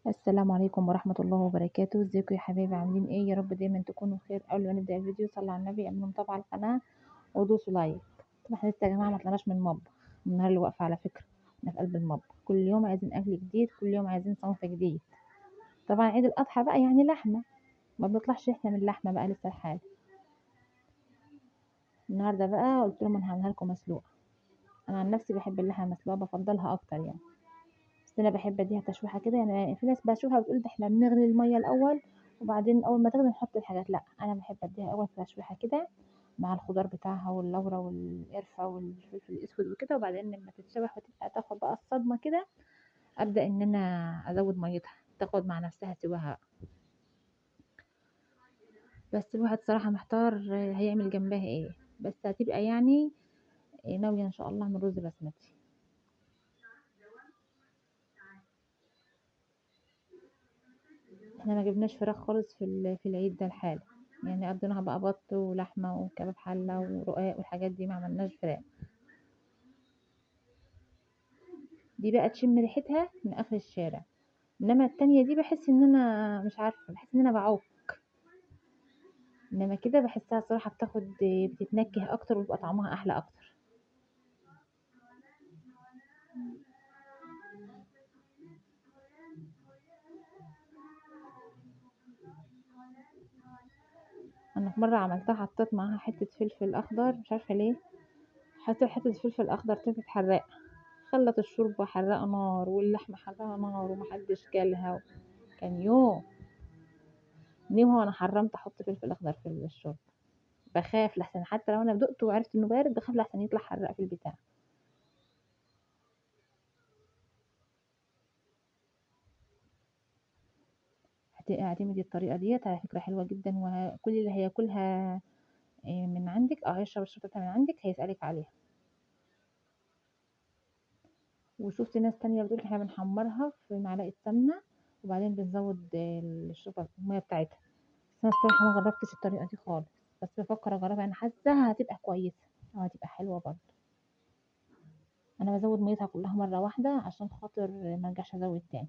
السلام عليكم ورحمة الله وبركاته. ازيكم يا حبايبي، عاملين ايه؟ يا رب دايما تكونوا بخير. قبل ما نبدأ الفيديو صلوا على النبي، اعملوا متابعة على القناة ودوسوا like. طبعا احنا لسه يا جماعة ما طلعناش من المطبخ من النهار اللي واقفة، على فكرة احنا في قلب المطبخ، كل يوم عايزين اكل جديد، كل يوم عايزين صنف جديد. طبعا عيد الاضحى بقى يعني لحمة، ما بنطلعش احنا من اللحمة بقى لسه الحال. النهارده بقى قلت لهم انا هعملها لكم مسلوقة. انا عن نفسي بحب اللحمة المسلوقة، بفضلها اكتر يعني، بس انا بحب اديها تشويحه كده. يعني في ناس بشوفها بتقول ده احنا بنغلي المية الاول وبعدين اول ما تغلي نحط الحاجات، لا انا بحب اديها اول تشويحه كده مع الخضار بتاعها واللورة والقرفه والفلفل الاسود وكده، وبعدين لما تتشوح وتبقى تاخد بقى الصدمة كده ابدا ان انا ازود ميتها تاخد مع نفسها سواها. بس الواحد صراحة محتار هيعمل جنبها ايه، بس هتبقى يعني ناوية ان شاء الله اعمل رز بسمتي. احنا ما جبناش فراخ خالص في العيد ده الحالي، يعني قضيناها بقى بط ولحمه وكباب حله ورقاق والحاجات دي، ما عملناش فراخ. دي بقى تشم ريحتها من اخر الشارع، انما التانية دي بحس ان انا مش عارفه، بحس ان انا بعوق، انما كده بحسها صراحة بتاخد بتتنكه اكتر وبيبقى طعمها احلى اكتر. انا في مرة عملتها حطيت معاها حتة فلفل اخضر، مش عارفه ليه حطيت حتة فلفل اخضر طلعت حراقه، خلت الشوربة حراقه نار واللحمة حراقه نار ومحدش كلها. كان يوم نيوها وانا حرمت احط فلفل اخضر في الشوربة، بخاف لحسن حتى لو انا دقته وعرفت انه بارد بخاف لحسن يطلع حراق في البتاع. اعتمدي الطريقة ديت على فكرة حلوة جدا، وكل اللي هياكلها من عندك او هيشرب الشوربة من عندك هيسالك عليها. وشفت ناس تانية بتقول احنا بنحمرها في معلقه سمنه وبعدين بنزود الشوربة المية بتاعتها، بس انا الصراحة ما جربتش الطريقة دي خالص، بس بفكر اجربها، انا حاساها هتبقى كويسة او هتبقى حلوة برضه. انا بزود ميتها كلها مرة واحدة عشان خاطر ما ارجعش ازود تاني.